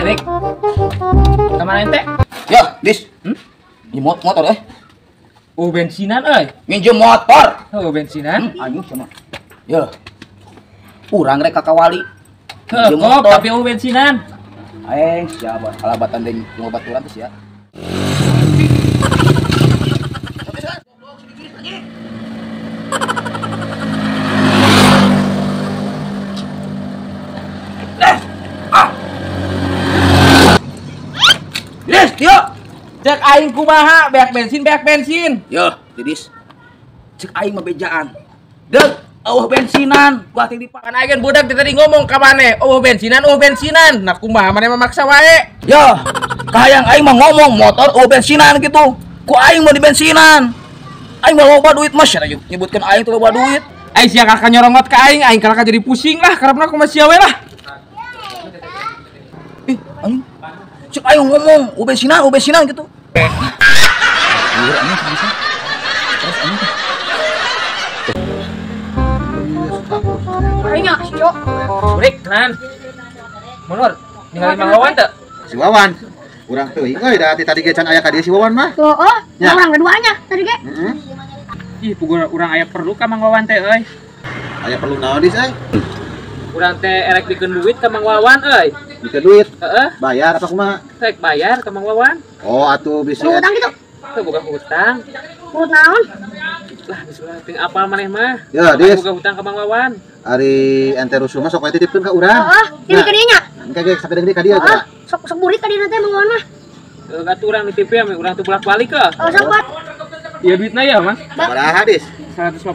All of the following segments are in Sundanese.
Rik. Kemana ente? Ya, Dis. Ini motor eh. Oh, bensinan euy. Minjem motor. Oh, bensinan. Ayo sama. Ya. Urang rek ka Kawali. Minjem motor tapi oh bensinan. Aing siapa kalabatan deui jeung baturan teh sia. Dis, yuk. Cek aing kumaha, beak bensin. Yo, Didis. Cek aing mah bejaan. Deuk, eueuh bensinan, gua teh dipak. Kan aing budak tadi ngomong ka maneh, eueuh bensinan, eueuh bensinan. Nah kumaha maneh mah maksa wae. Yo, kahayang aing mah ngomong motor eueuh bensinan gitu. Ku aing mah di bensinan. Aing mah loba duit mah sia nyebutkeun aing teh loba duit. Aing sia kakak nyorongot ka aing, aing kalaka jadi pusing lah, karepna kumaha sia we lah. Ih, anjing. Cek aing ngomong, eueuh bensinan gitu. Liur anjing bisa. Terus anjing. Aing cok. Burik, kenan. Munur, ningali Mang Wawan teu? Si Wawan. Urang teuing euy da tadi ge can aya ka dieu si Wawan mah. Heeh, urang keduanya tadi ge. Heeh. Ih, puguh urang aya perlu ka Mang Wawan teh euy. Aya perlu naon dis euy? Urang teh erek bikeun duit ka Mang Wawan euy. Bikeun duit? Heeh. Bayar apa kumaha? Rek bayar ka Mang Wawan. Oh, atuh bisi. Hutang gitu. Teu boga hutang. Urut naon? Lah, geus ulah teu apal maneh mah. Ya, Dis. Boga hutang ka Mang Wawan. Ari ente rusuh mah sok we titipkeun ka urang. Heeh, titipkeun dieu nya. Engke ge sapedeung deui ka dieu teh. Sok sok burik ka dieu teh Mang Wawan mah. Heuh, atuh urang nitip ya, urang teu bolak-balik ke. Oh, sok, Pak. Ieu duitna ya, Mas? Sabaraha, Dis? 150.000.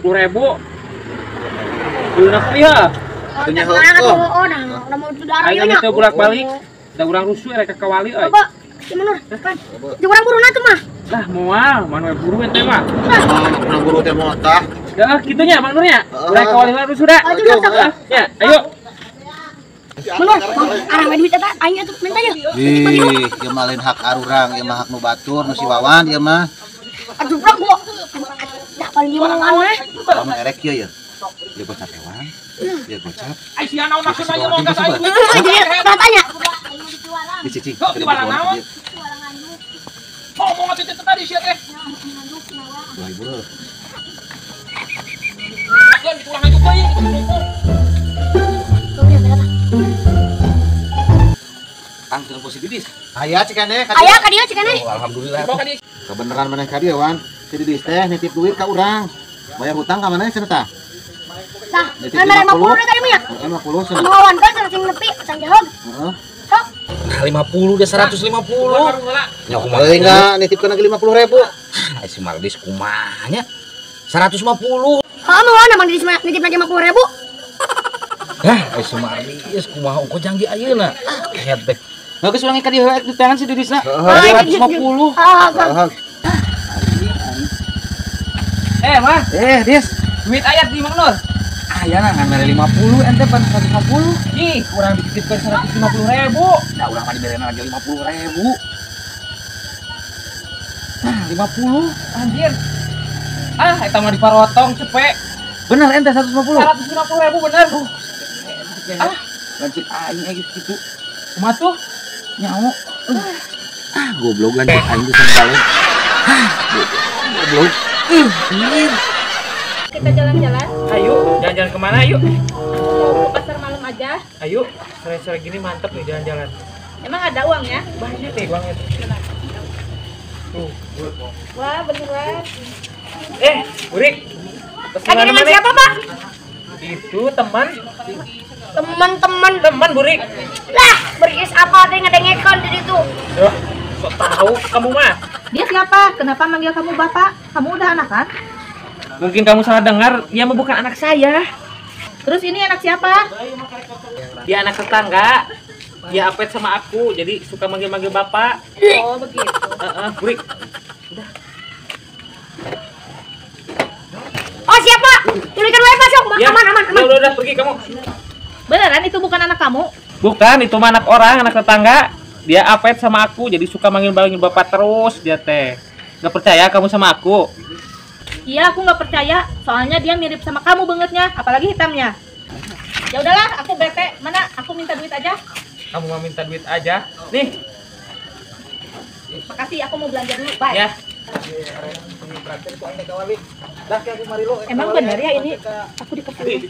Duluna kuliah. Atunya heuh. Oh, nah, udah mau darah ieu nya. Aing teu bolak-balik. Da urang rusuh rek ka Kawali euy. Bapak, gimana? Kan. Jeung urang buruna tuh mah. Lah moal, mana we buru ente mah. Urang buru teh moal tah. Dah kitu nya Mang Nur nya. Urang ka Kawali lah rusuh da. Ya, ayo. Menur, arang we duit eta aing atuh minta ye. Ih, ieu mah lain hak arurang, ieu mah hak nu batur, nu si Wawan ieu mah. Aduh, bro, gua. Dah paling ieu mah mah. Lamun erek kieu ye. Ieu gocap hewan. Ieu gocap. Ai sia naon maksudna ieu mah gas aing. Tanya. Dicicing. Ngomong atuh teh tadi sia teh. 2000 heuh. Geun pulang aja euy. Kang telepon si Didis. Aya cikane ka dieu. Aya ka dieu cikane. Oh, alhamdulillah. Kebeneran maneh ka dieu, Wan. Si Didis teh nitip duit ka urang. Bayar hutang ka maneh cenah tah? Tah, kan 50 tadi mah ya? 50 cenah. Wawan kan sing nepi can jahog. Heeh. Sok. Nah, 50 dia 150. Nya kumaha euy enggak nitipkeun lagi 50.000. Ah, si Mardis kumaha nya? 150. Heeh, Wawan emang Didis nitip lagi 50.000. Hah, si Mardis kumaha ongko janji ayeuna. Head back. Bagus urang ka dieu di tangan si Didisna. 150. Heeh. Eh, Mah. Eh, Dis. Duit ayat di Mang Nur. Ayana ngan mere 50 ente pan 150. Ih, urang dititipkeun 150.000. Da urang mah diberena lagi 50.000. Nah, 50 anjir. Ah, eta mah diparotong cepek. Bener ente 150. 150.000 bener. Ah, lanjut aing geus kitu. Kumaha tuh? Nyaho. Ah, goblok lanjut aing geus sambalen. Ah, goblok. Anjir. Kita jalan-jalan. Ayo, jalan-jalan kemana ayo? Mau ke pasar malam aja. Ayo, sore-sore gini mantep nih jalan-jalan. Emang ada uangnya? Banyak nih uangnya. Tuh. Wah, beneran. Eh, Burik. Lagi dengan siapa, Pak? Itu teman. Teman-teman. Teman Burik. Lah, berkis apa teh ngedengekan di situ. Duh, sok tahu kamu mah. Dia siapa? Kenapa manggil kamu bapak? Kamu udah anak kan? Mungkin kamu salah dengar, dia mah bukan anak saya. Terus ini anak siapa? Dia anak tetangga. Dia apet sama aku, jadi suka manggil-manggil bapak. Oh, begitu. Heeh, Burik. Udah. Oh, siapa? Tulikan wae Pak, sok. Ya. Aman, aman, aman. Udah, pergi kamu. Beneran itu bukan anak kamu? Bukan, itu mah anak orang, anak tetangga. Dia apet sama aku, jadi suka manggil-manggil bapak terus dia teh. Gak percaya kamu sama aku? Iya, aku nggak percaya. Soalnya dia mirip sama kamu bangetnya, apalagi hitamnya. Ya udahlah, aku bete. Mana? Aku minta duit aja. Kamu mau minta duit aja? Nih. Makasih, aku mau belanja dulu. Bye. Ya. Emang bener ya ini aku dikasih.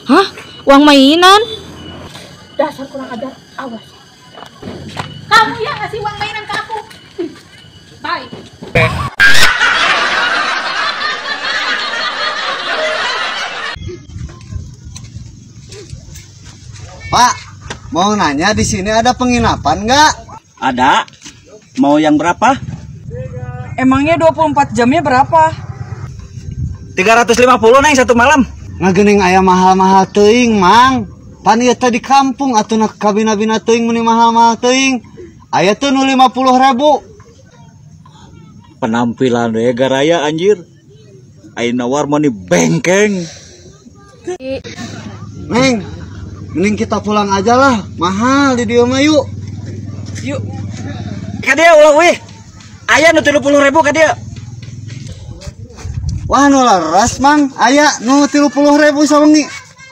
Hah? Uang mainan? Dasar kurang ajar. Awas. Kamu yang ngasih uang mainan ke aku. Bye. Pak, mau nanya di sini ada penginapan nggak? Ada. Mau yang berapa? Emangnya 24 jamnya berapa? 350 neng satu malam. Ngagening aya mahal-mahal teuing, Mang. Pan ieu teh di kampung atuh na kabina-bina teuing meni mahal-mahal teuing. Aya tuh nu 50.000. Penampilan we garaya anjir. Ayeuna nawar mani bengkeng. Neng, mending kita pulang aja lah. Mahal di dieu mah yuk. Yuk. Ka dieu ulah wih. Aya nu 30.000 ka dieu. Wah nu leres Mang, aya nu 30.000 sawengi.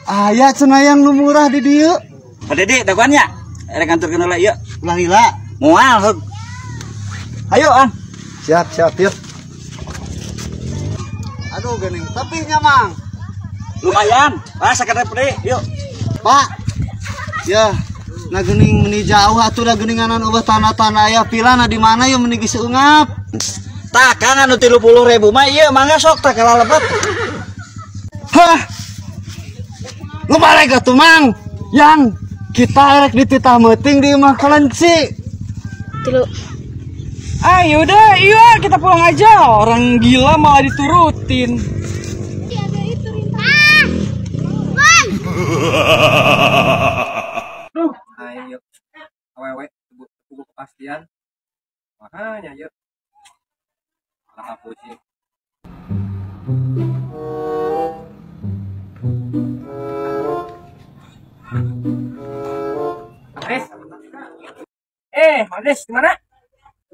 Aya cenah yang nu murah di dieu. Pak Dede dagoan nya. Erek nganturkeun heula ieu. Ulah lila. Moal. Ayo ah. Siap, siap, yuk. Aduh geuning tepihnya Mang. Lumayan. Ah sakedap deui, yuk. Pak. Ya, nah geuning meni jauh atuh da geuninganan eueuh tanah-tanah aya pilana di mana yeuh meni geus eungap. Tah Kang anu 30.000 mah ieu mangga sok tah kalalebet. Hah. Lu barek atuh Mang. Yang kita erek dititah meuting di imah kelenci. Tilu. Ah yaudah, iya kita pulang aja. Orang gila malah diturutin. Duh, ayo. Awewe tunggu kepastian. Makanya yuk. Malah pusing. Maris. Maris, gimana?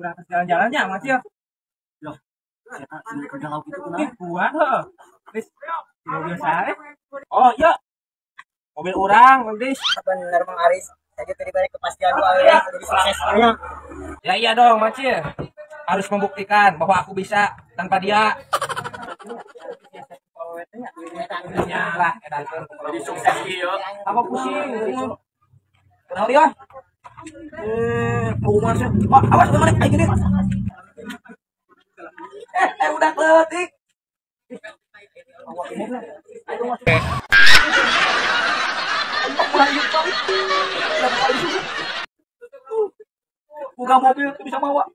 Udah jalan-jalannya, Mas ya. Loh, siapa sih kerja lauk itu kenapa? Gua, heeh. Riz, mobil saya. Oh, iya. Mobil orang, Riz. Bener Mang Aris. Jadi tadi balik kepastian gua ya, jadi sukses. Ya iya dong, Mas ya. Harus membuktikan bahwa aku bisa tanpa dia. Ya lah, jadi sukses ieu. Apa pusing? Kenal dia? Mau masuk. Oh, awas kemana? Ayo gini. Udah letik. Buka mobil bisa mawa.